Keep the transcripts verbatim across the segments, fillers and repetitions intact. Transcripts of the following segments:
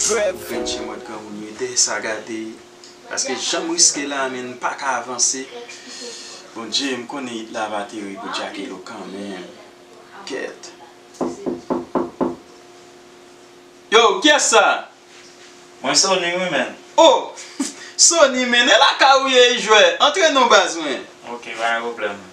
Frenchie mòd granmoun yo, dèyè sa gade. Paske jan m riske la, men m pa ka avanse. Bondye, m konnen it la va ateri pou Jackelo kanmenm. Kèt. Yo, kiyès sa? Mwen Sony wi, men. Oh! Sony, men, e lakay ou ye, jwè? Antre non, baz mwen. Ok, pa gen pwoblèm.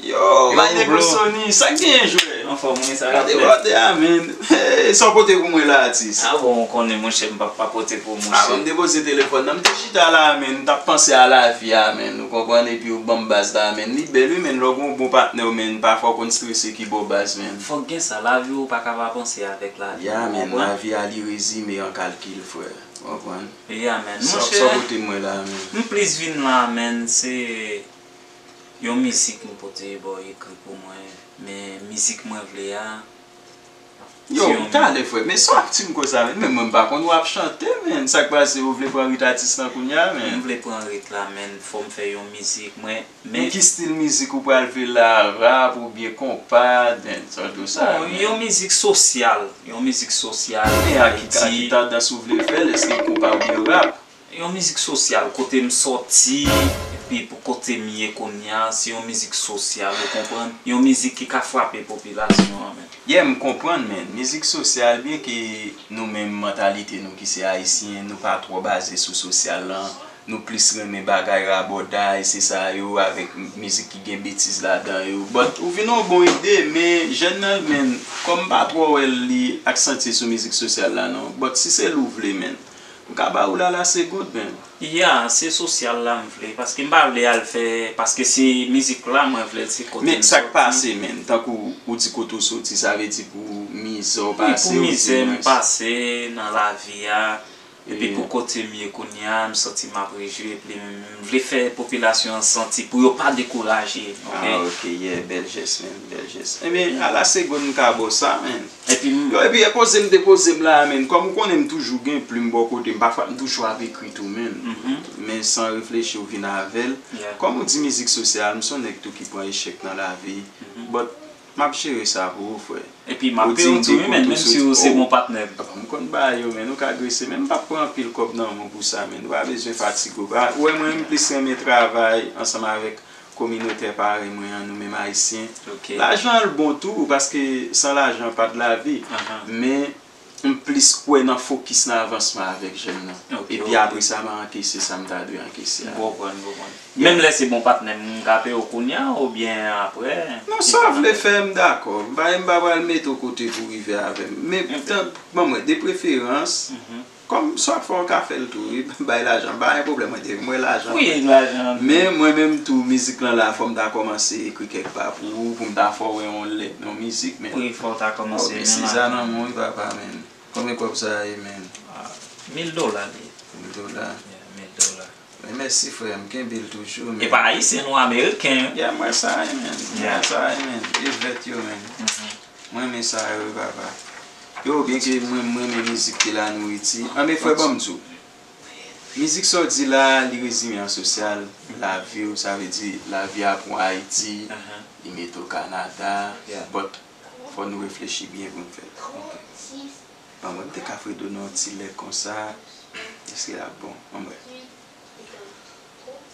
Yo, my nigga Sony, sa k genyen, jwè? Anfòm wi, sa k ap fèt? Gade bòdè a, men. Hey, sa w pote pou mwen la, atis? A bon, ou konnen, monchè, m p ap pa pote pou ou, monchè. Avan m depoze telefòn nan, m te chita la, men, m t ap panse a lavi a, men, ou konprann, epi ou ban m baz la, men, li bèl wi, men, lè w gen yon bon patnè w, men, pafwa w konn strese ki bò baz, men. Fòk gen sa, lavi ou pa ka pa panse avèk lavi, ou konprann? Ya, men, lavi a li rezime an kalkil, frè, ou konprann? Ya, men, monchè, sa w pote mwen la, men. M plis vin la, men, se yon mizik m pote bò ekri pou mwen, men mizik mwen vle a. Yo, talè frè, men sa w ap di m konsa, men, men mwen m pa konn w ap chante, men sa k pase, ou vle pran rit atis lan kounye a, men? M vle pran rit la, men fò m fè yon mizik, mwen, men. Men ki stil mizik ou pral vle la, rap oubyen konpa, dancehall, tout sa? Bon, yon mizik sosyal, yon mizik sosyal. Men a ki, a ki tandans ou vle fè l, èske konpa oubyen rap? Yon mizik sosyal, kote m sòti, epi pou kote m ye kounye a, se yon mizik sosyal, ou konprann? Yon mizik ki ka frape popilasyon an, men. Yeah, m konprann, men. Mizik sosyal, byenke nou menm mantalite nou ki se ayisyen, nou pa twò baze sou sosyal lan, nou plis renmen bagay rabòday, se sa yo, avèk m-, mizik ki gen betiz ladan yo. But, ou vin yon bon ide, men jèn nan, men, kòm m pa twò wè l, li aksantye sou mizik sosyal la, non. But, si se li w vle, men. M ka ba ou la la segond, men. Ya, se sosyal la m vle, paske m pa vle al fè, paske se mizik la mwen vle l, se kote m sòti. Men sa k pase, men, tankou ou di kote w soti, sa vle di pou mizè w pase, ou di mwen. Wi, pou mizè m pase nan lavi a, epi pou kote m ye kounye a, m santi m ap rejwi, epi m, m vle fè popilasyon an santi pou yo pa dekouraje, ok? Ah, ok, yeah, bèl jès, men, bèl jès. Ebyen, a la segond m ka ba w sa, men. Epi m... Yo, epi e poze m te poze m la a, men. Kòm ou konnen m toujou gen plim bò kote m, pafwa m toujou ap ekri tou, men. Men san reflechi ou vin avè l. Yeah. Kòm ou di mizik sosyal, m se yon nèg tou ki pran echèk nan lavi. But m ap jere sa pou ou, frè. Epi m ap peye w tou, wi, men, menm si ou se bon patnè m. Bon, m konn ba yo, men, ou ka grese, men m p ap pran anpil kòb nan men w pou sa, men. Ou pa bezwen fatige w. Ou wè mwen, m plis renmen travay ansanm avèk kominotè parèy mwen an, nou menm ayisyen. Ok. Lajan an l bon tou, paske san lajan pa t lavi. Ahan. Men m plis kwè nan fokis nan avansman avèk jèn nan. Ok, ok. Epi apre sa, m a ankese sa m ta dwe ankese a. M konprann, m konprann. Yeah. Menm lè se bon patnè m, m ka peye w kounye a oubyen aprè? Non, sa w vle fè, m dakò. M pa, m pa pral mete w kote pou w rive avè m. Men, tan, ban mwen, de preferans, kòm sa w ap fè, w ka fè l tou, wi. Bay lajan, pa gen pwoblèm, mwen te, mwen lajan. Wi, lajan. Men mwen menm tou, mizik lan la, fò m ta kòmanse ekri kèk pa pou ou, pou m ta fè w wè yon lèt nan mizik, men. Wi, fò w ta kòmanse. Oh, men si sa nan men w, wi, papa, men. Konbyen kòb sa ye, men? Ah, mil dola li ye. Mil dola? Yeah, mil dola. Men mèsi, frè m, kenbe l toujou, men. E pa ayisyen, non, ameriken. Yeah, m wè sa, men. M wè sa, men. E vèt yo, men. Mwen renmen sa yo, wi, papa. Yo, byenke mwen, mwen renmen mizik ki la nou iti. Anben, frè, ban m di w. Mizik sa w di la, li rezime an sosyal, lavi w, sa vle di, lavi a pou Ayiti, li mete w Kanada, but fò nou reflechi byen pou n fè l. Ok. Ban mwen, m te ka fredo nan yon ti lè konsa, èske l ap bon? Ban m wè.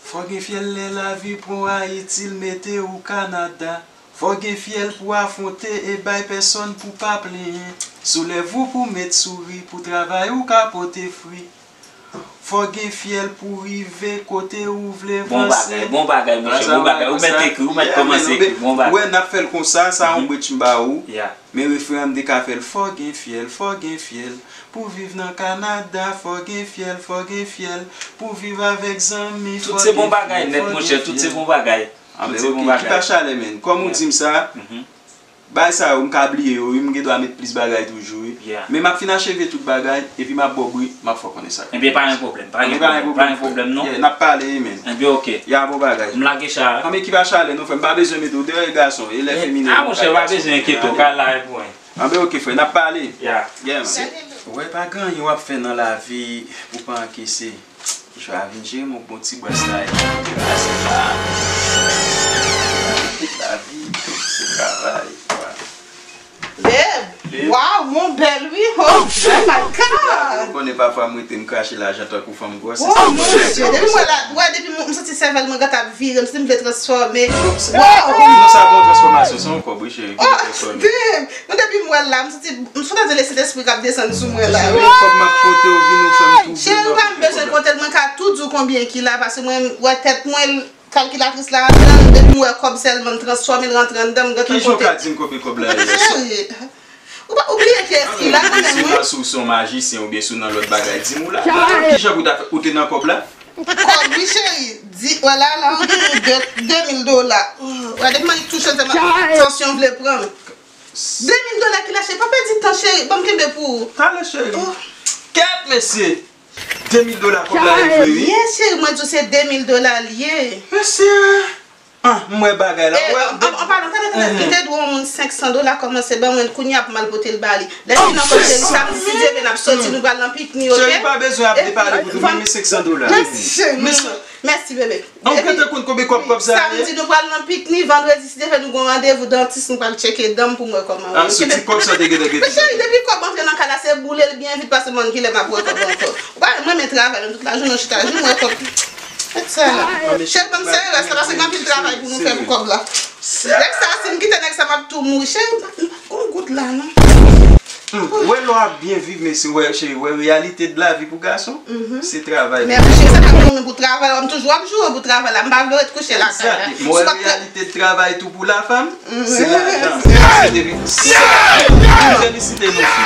Fò gen fyèl lè lavi pran w Ayiti, l mete w Kanada. Fò gen fyèl pou afwonte e bay pèsòn pou pa plenyen. Soulève ou pou met souri, pou travay ou ka pote fwi. Fò gen fyèl pou rive kote ou vle vanse. Bon bagay, bon bagay, monchè, bon bagay. Ou mèt ekri, ou mèt kòmanse ekri, bon bagay. Ou wè, n ap fè l konsa, sa yon bridge m ba ou. Yeah. Men refren an m te ka fè l, fò gen fyèl, fò gen fyèl. Pou viv nan Kanada, fò gen fyèl, fò gen fyèl. Pou viv avèk zanmi, fò gen fyèl, fò gen fyèl. Tout se bon bagay nèt, monchè, tout se bon bagay. Ah, men ok, ki pa chalè, men. Kòm ou di m sa, bagay sa yo, m ka bliye yo, wi, m gen dwa met plis bagay toujou, wi. Yeah. Men m ap fin acheve tout bagay, epi m ap ba w bri, m ap fè w konnen sa. Ebyen, pa gen pwoblèm, pa gen pwoblèm, pa gen pwoblèm, non. Yeah, n ap pale, wi, men. Ebyen, ok. Ya, bon bagay. M lage cha a. Ah, men ki pa chalè, non, frè, m pa bezwen mete w deyò, e gason, e lè feminen. Ah, monchè, pa bezwen enkyete w, kay la e pou mwen. Anben, ok, frè, n ap pale. Yeah. Yeah, man. Ou wè, pa gen anyen w ap fè nan lavi pou pa ankese. Jwa vin jere m yon bon ti bwès la, e pa pase la. Tout lavi, se travay. Bèb! Waw, mon bèl wi. Oh, oh my God. Ou konnen pafwa m rete m krache lajan tankou fanm gwòs. Oh mon Dieu, depi m wè la, wè depi m, m santi sèvèl mwen gentan ap vire, m santi m vle transfòme. Wow. Non, sa pa yon transfòmasyon, se yon kòb wi cheri ki vin transfòme. Oh damn. Non, depi m wè l la, m santi, m santi se Sentespri k ap desann sou mwen la wi. Cheri, kòb m ap pote ou vin ou fè m touble. Cheri, ou pa bezwen konte l, mwen ka tou di w konbyen ki la, paske mwen wè tèt mwen, kalkilatris la anndan, depi m wè kòb sèlman m transfòme l rantre anndan, m gentan konte. Kijan w ka di m konbyen kòb la ye? Cheri, ou pa, ou bliye kiyès ki la, mwen menm wi. Si w se yon majisyen oubyen si w nan lòt bagay, di m ou la. Kijan pou w ta fè, ou te nan kòb la? Kòb wi cheri, di, wè la, la ou gen de, de mil dola. Wè depi m annik touche l, se tansyon vle pran m. De mil dola ki la cheri, pa pèdi tan cheri, ban m kenbe pou ou. Talè cheri. Kèt mesye. De mil dola kòb la ye vre wi. Yes cheri, mwen di w se de mil dola l ye. Mesye. Ah, m wè bagay la. An palan, talè, talè, m te dwe yon moun senk san dola, kòmanse ban mwen l kounye a pou m al pote l ba li. Lè l fin nan kòb cheri, samdi si Dye vle n ap soti, nou pral nan pikni, oke? Cheri, pa bezwen ap depale pou tou, men senk san dola. Mèsi cheri. Mèsi bebe. An ou gentan konn konbyen kòb kòb sa a ye? Samdi nou pral nan pikni, vandredi si Dye vle nou gon randevou dantis, nou pral tcheke dan m pou m wè kòman. Ah, soti kòb sa te gentan gentan. Men cheri, depi kòb antre nan kay la, se boule l byen vit, paske m konn kilè m ap wè kòb ankò. Ou pa, mwen renmen travay, menm tout lajounen w chita, jou m wè kòb. Mèt sa la. Cheri, ban m sere rès la, paske gen anpil travay pou nou fè pou kòb la. Nèg sa, si m kite nèg sa, m ap tou mouri. Cheri, m p ap gon goud la, non. Hmm, wè lè w ap byen viv, mesye, wè, cheri, wè reyalite de lavi pou gason, se travay. Men cheri, sa pa gen moun pou travay, m toujou ap joure pou travay la, m pa vle ret kouche lakay la. Egzakteman, wè reyalite de travay tou pou lafanm, se lajan. Se depi, se, felisite nou fi.